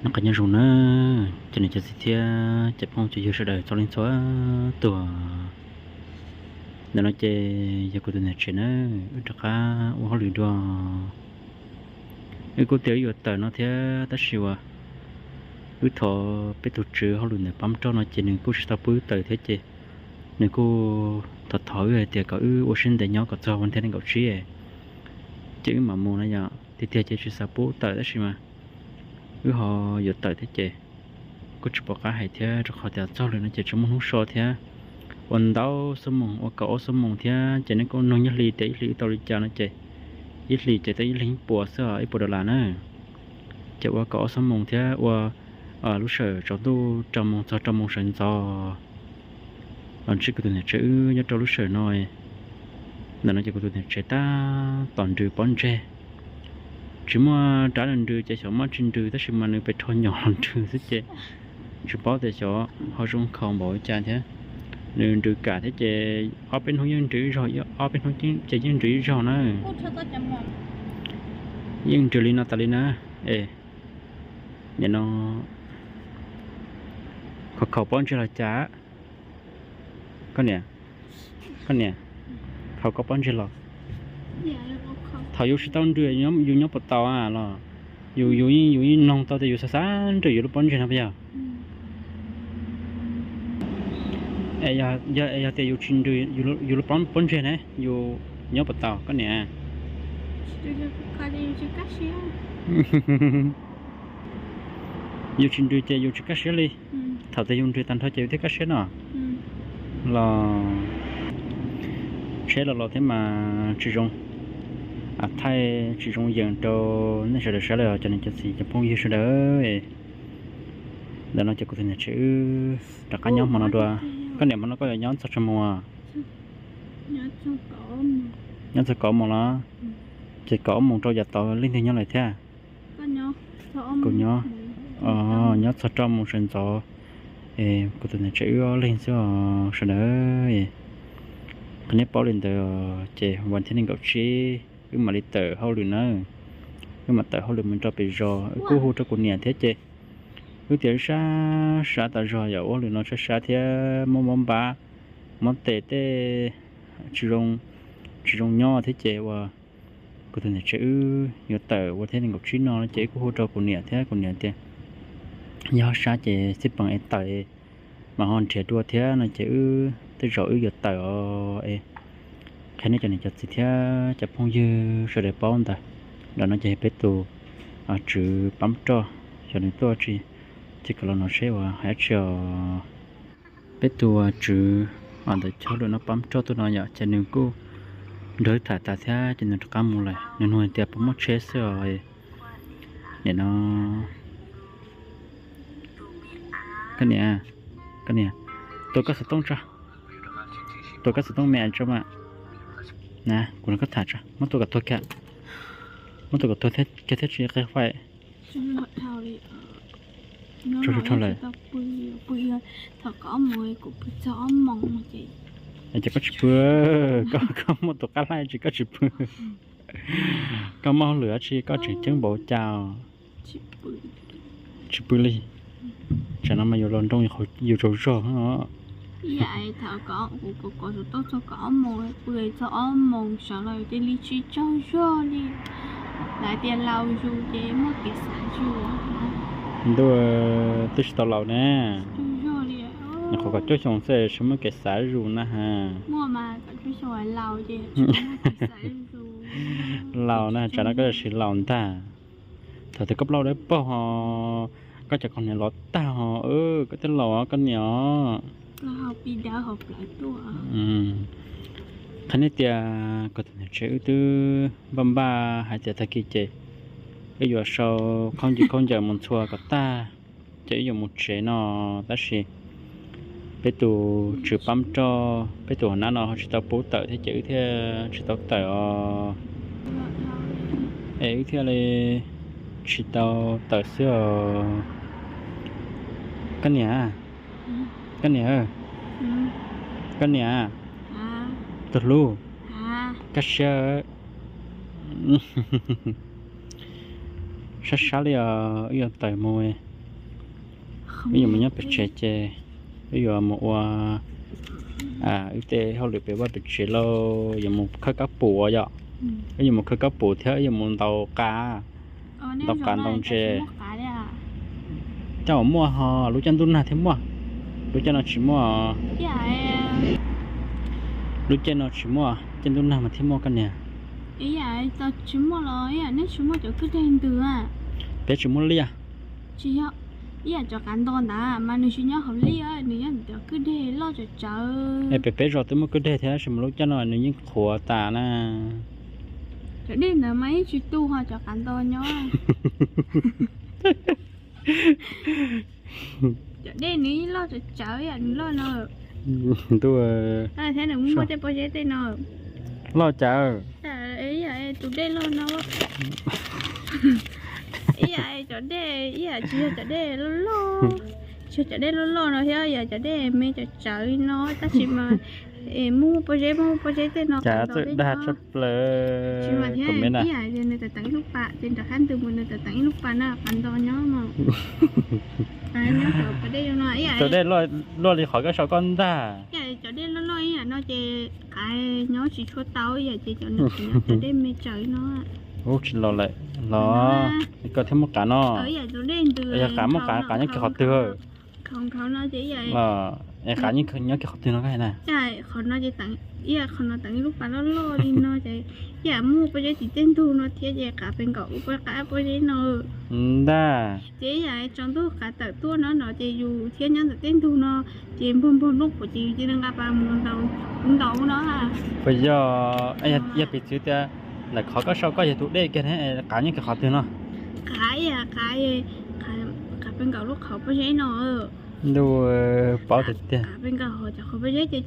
Noj qab nyob zoo na, cov niam cov txiv thiab cov phooj cov ywg sawv daws txhua leej txhua tus. Ntawm no ces yog kuv tus niam tsev na, wb rov qab ua hauj lwm dua. Wb kuj tias wb yuav tawm no thiab tab sis uas wb thov peb tus tswv hauj lwm ntawm pab roj no ces nws kuj tsis tau pub wb tawm thiab ces nws kuj thov thov wb hais tias kom wb ua siab ntev nyob kom txog vas thib nees nkaum tsib ces wb mam mus no yom. Tiag tiag ces tsis xav pub tawm tab sis mas wb ho yuav tawm thiab ces kuj tsis pom qab hais thiab rau qhov tias txog lawm no ces tsis muaj hnub so thiab. Ua ntau xuab moos, ua kaum ob xuab moos thiab ces nws kuj nug ib hlis tias ib hlis wb tau li cas no ces ib hlis ces tau ib leeg ib puas xwb, ib puas dollar na. Ces ua kaum ob xuab moos thiab ua lub sij hawm tsaus ntuj rau moos txog rau moos sawv ntxov los ntsib kuv tus niam tsev wb nyob rau lub sij hawm no. Ntawm no ces kuv tus niam tsev tab tom nrws pob ntseg. Tsis muaj rab nrws ces xyov muab tsis nrws tab sis mas nws pes rho nyom los nrws xwb ces tsis paub tias xyov ho zoo nkhaus npaum li cas thiab. Nws nrws kam thiab ces ob peb hnub yeej nrws ib zaug, ob peb hnub ces yeej nrws ib zaug na. Yeej nrws li no tas li na. Es nim no khaus khaus pob ntseg los cas? Koj niam, koj niam, khaus koj pob ntseg los? Thaum yus tsis tau nrws yus nyob puas tau los? Yus, yus yeej mloog tau tias yus xav xav nrws yus lub pob ntseg no puas yog? Es yog tias yus tsis nrws yus lub pob ntseg ne yus nyob puas tau koj niam? Yus tsis nrws ces yus tsis kaj siab li. Thaum tias yus nrws tag nrho ces yus thiaj kaj siab no. Los tsheb los los thiab mas tsis zoo, thaij tsis zoo yeem rau nej sawv daws saib li os cov niam cov txiv cov phooj ywg sawv daws. Ntawm no ces kuv tus niam tsev wb rov qab nyob hmo no dua. Koj niam, hmo no koj yuav nyob txog tsawg moos? Nyob txog kaum moos los? Ces kaum ob moos rau yav tod leej twg nyob lawm thiab? Kuv nyob, nyob txog rau moos sawv ntxov. Kuv tus niam tsev wb ob leeg xwb os sawv daws. Qhov nej paub li ntawd ces vas thib nees nkaum tsib wb mam li tawm hauj lwm na. Wb mam tawm hauj lwm mus rau pem zos, wb kuj hu rau kuv niam thiab ces wb tias wb sab sab tas zog yom, ua hauj lwm no sab sab thiab muab mob npab mob tes tej tsis zoo nyob thiab ces uas kuv tus niam tsev wb yuav tawm vas thib nees nkaum tsib no ces wb kuj hu rau kuv niam thiab kuv niam tias yog sab ces xij peem es tawm mas ho nrhiav dua thiab no ces wb tej zaum wb yuav tawm os. Qhia nej cov niam cov txiv thiab cov phooj ywg sawv daws paub ntawd. Ntawm no ces peb tus tswv pab roj, xyov nws tuaj tsis, ces kom los no seb uas hais dab tsi os. Peb tus tswv ntawm chaw hauj lwm no pab roj tuaj no yom, ces nws kuj nrog wb tham tas thiab ces nws rov qab mus lawm. Nws nug hais tias puas muaj tsheb xwb os. Nim no koj niam, koj niam, tua koj xov tooj tso, tua koj xov tooj me tso mas. Na kuv nrog koj tham tso, muab tua kom tuag kiag, muab tua kom tuag kiag thiaj tsis qe faim. Tso tso lawm. Ces koj tsis pw, koj muaj tus qab hlaib tsis koj tsis pw. Koj muaj hauj lwm dab tsi koj tseem ceeb npaum cas? Tsis pw li. Tsam no mas yus los nroo yus tsaug zog. Thaum kuv kov tus tau txog kaum ob moos, pw txog ob moos sawv los cia li tsis tsaug zog li. Lawv tias laus zus ces muaj kev xav zus. Ntuj, twb tsis tau laus ne. Nyuam qhuav kaum cuaj xyoo xwb tsis muaj kev xav zus na has. Muaj mas kaum cuaj xyoo laus ces tsis muaj kev xav zus. Laus na, tsam no koj yuav siv laus ntag. Thaum twg koj plaub dawb paug ho, koj cov kaus hniav lov tag ho, koj twb laus koj niam os. Qhia nej tias kuv tus niam tsev wb twb npaj npaj hais tias tag kis ces wb yuav sau khaub ncaws khaub ncaws mus ntxhua kom tag, ces wb yuav mus tsev no, tab sis peb tus tswv pab roj, peb tus hauv nab no ho tsis tau pub tawm thiab ces wb thiaj tsis tau tawm os. Es wb thiaj li tsis tau tawm xwb os. Koj niam, koj niam, koj niam, tus hlub, kaj siab. Sab sab li os, wb yuav tawm mus. Wb yuav mus nyob pem tsev ces wb yuav mus ua wb tej hauj lwm pem vaj pem tsev lauj, yuav mus khawb kab pum yom. Wb yuav mus khawb kab pum thiab wb yuav mus ntaus qav, ntaus qav ntaus ntses. Tej zaum muaj ho lub caij ntuj nag thiaj muaj, lub caij no tsis muaj. Lub caij no tsis muaj, caij ntuj nag mas thiaj muaj koj niam. Peb tsis muaj liaj. Ib yam cov qav nto ntawd mas nws tsis nyob hauv liaj, nws nyob cov kwj deg loj tsawv tsawv. Es pem peb zos twb muaj kwj deg thiab tab sis mas lub caij no nws yeej qhuav tas na. Cov dej ntawd mas yeej tsis tu ho cov qav nto nyob. Cov dej nws yeej loj tsawv tsawv yam nws loj no. Ntuj, thiab nws muaj tej pob zeb tej no. Loj cas? Ib yam tus dej loj no. Ib yam cov dej, ib yam tsis yog cov dej loj loj, tsis yog cov dej loj loj no thiab, yam cov dej me tsawv tsawv li no tab sis mas muaj pob zeb, muaj pob zeb tej no. Cas txawj dag tshaj plaws. Tsis mas thiab ib yam nws tawm teev ib lub pas ces nram qab ntws mus nws tawm teev ib lub pas na, qav nto nyob no. Tus dej luaj li qhov koj sau koj ntag. Ib yam cov dej loj loj ib yam no ces qav nyob tsis tshua tau, ib yam ces cov nws tsis nyob cov dej me tsawv no. Ub, tsis los lawm los, koj thiaj muaj qav no. Yog qav muaj qav, qav nyob kiag qhov twg? Los es qav nyob kiag qhov twg no koj hais na? Qhov no teev ib lub pas loj loj li no ces ib yam muaj pob zeb tim tej ntug no thiab ces qav pes nkaum ua pob zeb no. Ntag. Ces ib yam tsaus ntuj qav tawm tuaj no no ces yus thiab nyob ntawm tej ntug no ces npog npog nplooj qhuav ces yus cia li nqa pas mus ntaus no. Puas yog, yog piv txwv tias ntawm qhov koj sau koj yog tus dej kiag ne, qav nyob kiag qhov twg no? Qav, qav, qav pes nkaum lub qhov pob zeb no. Ntuj, paub tiag tiag. Qav pes nkaum cov qhov pob zeb ces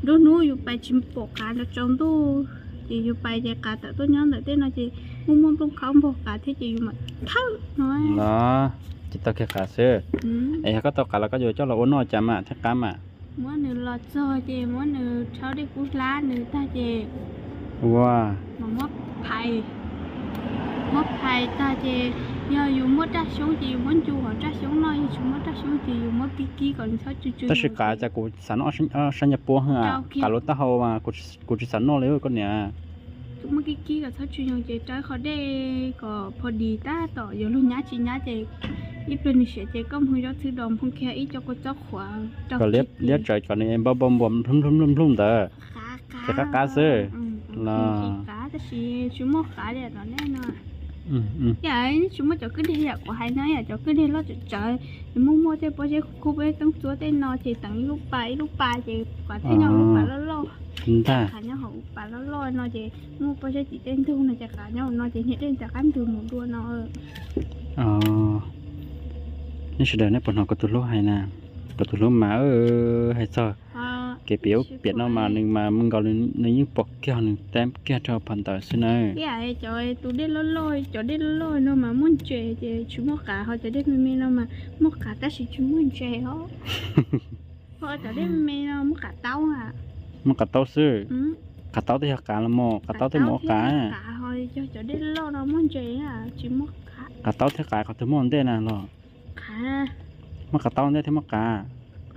nruab hnub yus pais tsis pom qav, tsaus ntuj ces yus pais ces qav tawm tuaj nyob ntawm tej no ces muaj muaj nplooj khaub npog qav thiab ces yus mam thawb no. Ces tau kiag qav xwb. Es yog koj tau qav los koj yuav coj los ua noj cas mas thiab qab mas? Muab nws los txog ces muab nws rhaub dej kub hlab nws tag ces ua, muab phais, muab phais tag ces yog yus muaj raj xyoob ces yus muab ncu hauv raj xyoob noj, yog tsis muaj raj xyoob ces yus muab kib kib kom nws txhob tsw tsw. Tab sis qav cas kuv xav noj sab nyas puab heev, qav luaj taub hau mas kuv tsis xav noj li koj niam. Muab kib kib kom txhob tsw nyoos ces rau qhov dej kom pho dis tab tom yuav luag nyab tsis nyab ces ib pliag nws siav ces koj nphoo zaub txhwb dos nphoo kiag ib co kua txob qhuav rau kom liab tsawv kom nws npau npau npua nplub nplub nplub ntawd. Ces qab qab xwb los. Tab sis tsis muaj qav li tom nej no. Yam tsis muaj cov kwj deg yam kuv hais no, yam cov kwj deg loj tsawv tsawv, nws muaj muaj tej pob zeb khub pob zeb toob txuab tej no ces teev ib lub pas ib lub pas ces qav thiaj nyob hauv lub pas loj loj. Ntag. Qav nyob hauv pas loj loj no ces muaj pob zeb tim tej ntug no ces qav nyob hauv no ces niag dej nram qab ntws mus dua no. Nej sawv daws nej puas hnov kuv tus hlub hais na? Kuv tus hlub mas hais txog kev piav ub piav no mas nws mas me nkaus nws yeej pom kiag nws teb kiag rau phab ntawd xwb na. Ib yam cov tus dej loj loj, cov dej loj loj no mas muaj ntses ces tsis muaj qav, ho cov dej me me no mas muaj qav tab sis tsis muaj ntses os. Ho cov dej me me no muaj qav taub. Muaj qav taub xwb. Qav taub twb yog qav los mas, qav taub twb mus ua qav. Ho yog cov dej loj no muaj ntses tsis muaj qav. Qav taub thiab qav qhov twg muaj ua ntej na los? Muaj qav taub ua ntej thiab muaj qav.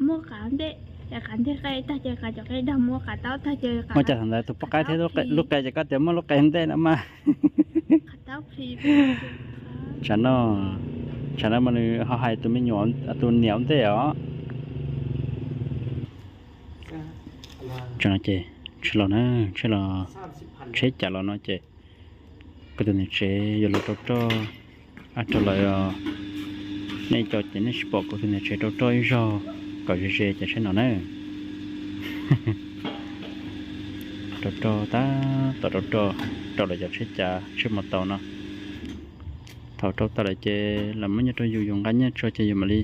Muaj qav ua ntej, ces qav nteg qe tag ces qav cov qe dag mus ua qav taub tag ces qav. Ua cas thaum ntawd tus poj qaib thiab lub qe ces koj tias muaj lub qe ua ntej no mas. Tsam no, tsam no mas nws ho hais tus me nyuam, tus niam ua ntej os. Tsam no ces tsheb los na, tsheb los, tsheb cas los no ces kuv tus niam tsev yuav los rau roj, rau lawm. Nej cov ces nej tsis pom kuv tus niam tsev rau roj ib zaug kom ze ze ces tsheb no na. Rau roj tab tom rau roj rau lawv cov tsheb cav tsheb mos taus no. Thaum rau tas lawm ces lawv muab nyiaj rau yus, yus nqa nyiaj tso ces yus mam li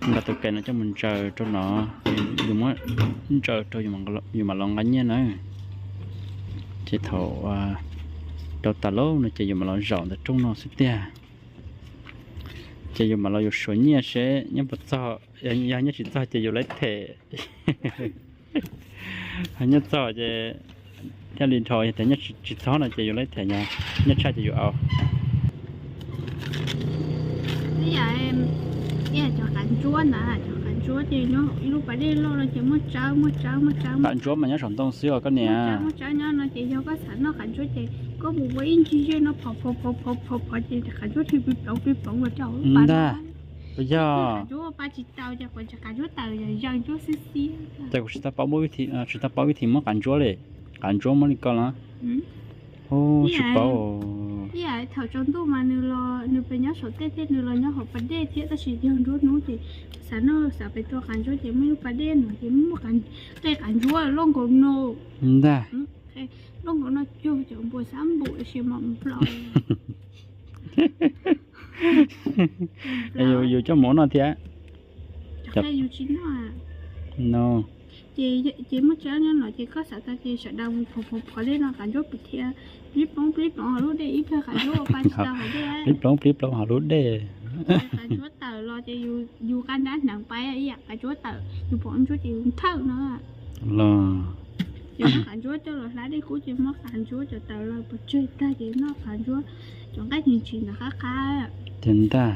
nqa tus kais no coj mus ntsaws rau no, yus muab ntsaws rau yus mam los nqa nyiaj na. Ces thaum rau tas lawm no ces yus mam los zaum ntawm rooj no xwb tiag. Ces yus mam los yuav suav nyiaj seb nyiaj puas txog, yog nyiaj tsis txog ces yus laib them. Nyiaj txog ces thiaj li dhau, yog tias nyiaj tsis txog no ces yus laib them, nyiaj tshaj ces yus au. Ib yam cov qav Ntsuab ntawd, cov qav ntsuab ces nyob ib lub pas dej loj no ces muaj tsawb, muaj tsawb, muaj tsawb, qav ntsuab mas nyob saum ntoo xwb os koj niam. Muaj tsawb nyob no ces yog koj xav noj qav ntsuab ces koj mus ua ib ncig zej no phov phov phov phov phov ces qav ntsuab dhia plig ploov plig ploov los rau lub pas ntag. Yog qav ntsuab ua pa tsis tau ces qav ntsuab tawm yog zaws ntsuab xib xib. Ces kuv tsis tau paub, tsis tau paub vib thim muab qav ntsuab li, qav ntsuab muab li ko los tsis paub. Ib yam thaum tsaus ntuj mas nws los nws pes nyob saum tej thiab nws los nyob hauv pas dej thiab, tab sis yog nruab hnub ces xav noj xav pem tua qav ntsuab ces muaj ib lub pas dej no ces muaj qe qav ntsuab loj nkaus no ntag. Loj nkaus no cuag cov npua xab npum sis mas nplo. Yus coj mus ua noj thiab. Yus tsis noj. No ces muaj tsawb nyob no ces koj xav tau ces sawv daws mus phov phov phov dej no qav ntsuab plig thiab, plib ploov plib ploov hauv lub dej ib pliag qav ntsuab ua pa tsis tau hauv dej. Plib ploov plib ploov hauv lub dej. Qav ntsuab tawm los ces yus qab nrab hneev pais ib yam qav ntsuab tawm, yus pom ntsuab ces yus nthawj no. Los ces muab qav ntsuab coj los hlab dej kub ces muab qav ntsuab cov tawm los pov tseg tag ces noj qav ntsuab cov nqaij ntsis ntsis ntawd qab qab. Ces ntag.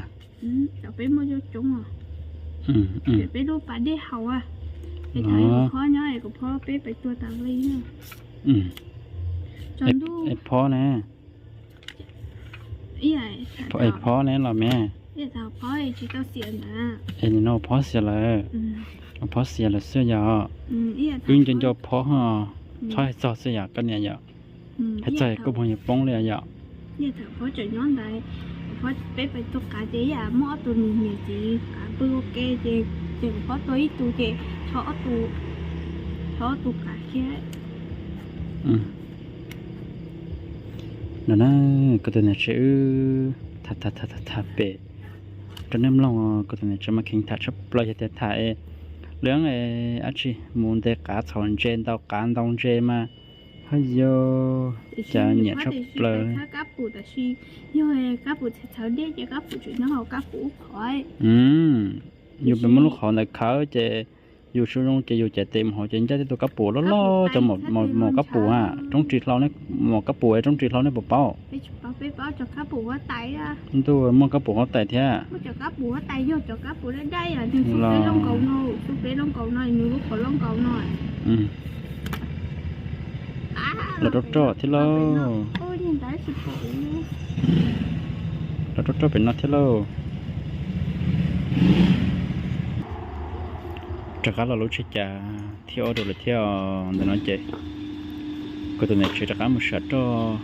Cov peb muaj coob coob os. Peb lub pas dej haus, es thaum kuv phob nyob es kuv phob peb pais tua tas li. Tsaus ntuj phob ne. Phob ne los me. Phob tsis tau xiam ntawd. Es nim no phob xiam lawm. Phob xiam lawm xwb yog. Wb nco nco phob ho txhob hais txog xwb yom koj niam yom. Hais txog kuj phob yuav poob li yom. Phob tseem nyob ntawd, phob peb pais tua qav ces ib yam muaj ob tug niam txiv qav pw ua ke ces, ces kuv phob tua ib tug ces tho ob tug, tho ob tug qav thiab. No na, kuv tus niam tsev wb tham tham tham tham pem rau nej mloog, kuv tus niam tsev mas kheev tham tshaj plaws yog tias tham es lawv dab tsi mus ntes qav txhaum ntse ntaus qav ntaus ntse mas haj yog cas nyiam tshaj plaws. Yog kab pum txhawv dej ces kab pum tseem nyob hauv kab pum ub qhov. Yus pem muab lub qhov ntawd khawb ces yus tsis zoo ces yus cais tes mus hauv ces ncaj tej tus kab pum loj loj cov mos kab pum ha, roob ris hlau, mos kab pum roob ris hlau nej puas paub? Ntuj, muaj kab pum huab tais thiab. Los rau roj thiab lauj. Los rau roj pem no thiab lauj. Rov qab los lub tsheb cav thib ob rau lawm thiab. Ntawm no ces kuv tus niam tsev rov qab mus sam roj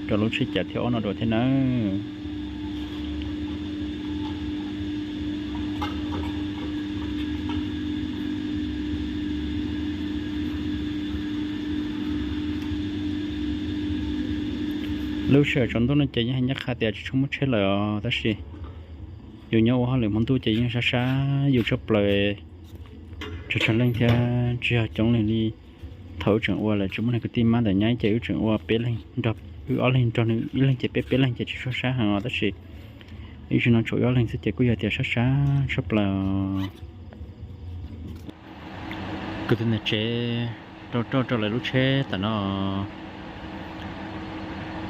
rau lub tsheb cav thib ob no dua thiab nawb. Lub sij hawm tsaus ntuj no ces yeej hais ncaj qha tias tsis tshua muaj tsheb lawm os, tab sis yus nyob ua hauj lwm hmo ntuj ces yeej sab sab yus tshaj plaws, tsis tsawg leej thiab tsis yog coob leej li. Thaum wb tseem ua lawm tsis muaj neeg kwv tij mab ntawm nyab ces wb tseem ua peb leeg nrog, wb ob leeg nrog nws ib leeg ces peb peb leeg ces tsis tshua sab heev os, tab sis ib zaug no tshuav wb ob leeg xwb ces kuj yog tias sab sab tshaj plaws. Kuv tus niam tsev rau roj rau lawv lub tsheb tam no,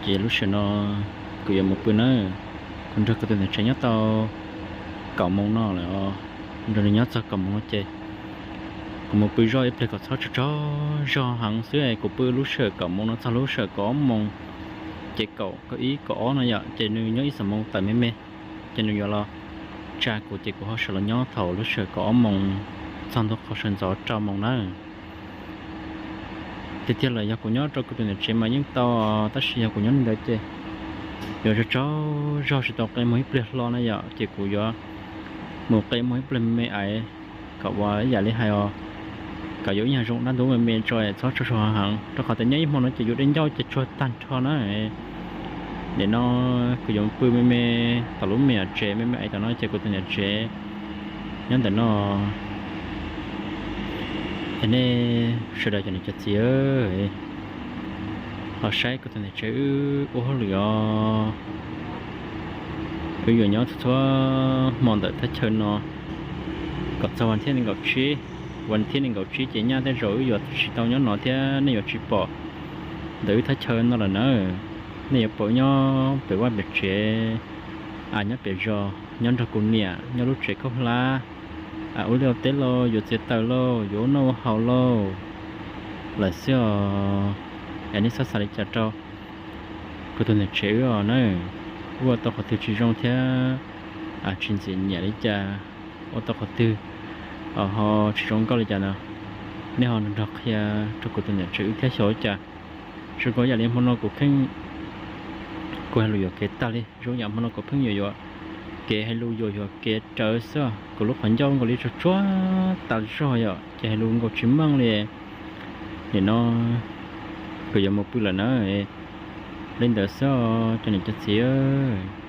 ces lub sij hawm no kuv yuav mus pw nawb. Kuv nrog kuv tus niam tsev nyob tau kaum moos no lawm os, nrog nws nyob txog kaum moos no ces kuv mus pw zog ib pliag kom txhob tsaug tsaug zog heev xwb. Kuv pw lub sij hawm kaum moos no txog lub sij hawm kaum ob moos, ces kaum kaum ib kaum ob no yom, ces nws nyob ib xuab moos tawm me me, ces nws yuav los tsa kuv ces kuv ho sawv los nyob thaum lub sij hawm kaum ob moos txog ntua qhov sawv ntxov rau moos nawb. Tiag tiag lawm yog kuv nyob rau kuv tus niam tsev mas yeej tau, tab sis yog kuv nyob li ntawd ces yuav tsaug tsaug zog tsis tau qe moos ib pliag hlo na yom, ces kuv yuav mus qe moos ib pliag me me ais, kom ua ib yam li hais os, kom yuav ib nyuag zoo dab ntub me me tso txhob tsaug zog heev, rau qhov tias nyob ib hmo no ces yus dej ncauj ces tsuag tag nrho na. Nim no kuv yuav pw me me tom lub me nyuam tsev me me ais tom no ces kuv tus niam tsev nyob ntawm no. Es nej sawv daws cov niam cov txiv, los saib kuv tus niam tsev wb ua hauj lwm os. Wb yuav nyob txhua txhua hmo ntawm thaj chaw no kom txog vas thib nees nkaum tsib. Vas thib nees nkaum tsib ces nyaj tej zaum wb yuav tsis tau nyob no thiab nej yuav tsis pom ntawm wb thaj chaw no lawm nawb. Nej yuav pom wb nyob pem vaj pem tsev, a nyob pem zos, nyob nrog kuv niam nyob lub tsev khaub hlab, ua liaj ua teb lauj, yuav txiav taws lauj, yuav ua noj ua haus lauj lawm xwb os. Es nej txhob xav li cas rau kuv tus niam tsev wb os na. Ua tau qhov twg tsis zoo thiab tsis ntxim nyiam li cas, ua tau qhov twg ho tsis zoo nkauj li cas no, nej ho nrog qhia rau kuv tus niam tsev wb thiab xyov cas. Zoo li yam li hmo no kuv pheej, kuv hais lus yuam kev tag li, zoo yam hmo no kuv pheej yuam yuam kev, hais lus yuam yuam kev rawv xwb, kuv lub qhov ncauj nkaus li tsuag tsuag tas zog yom, ces hais lus nkaus tsis meej li. Nim no kuv yuav mus pw lawm na, li ntawd xwb os cov niam cov txiv.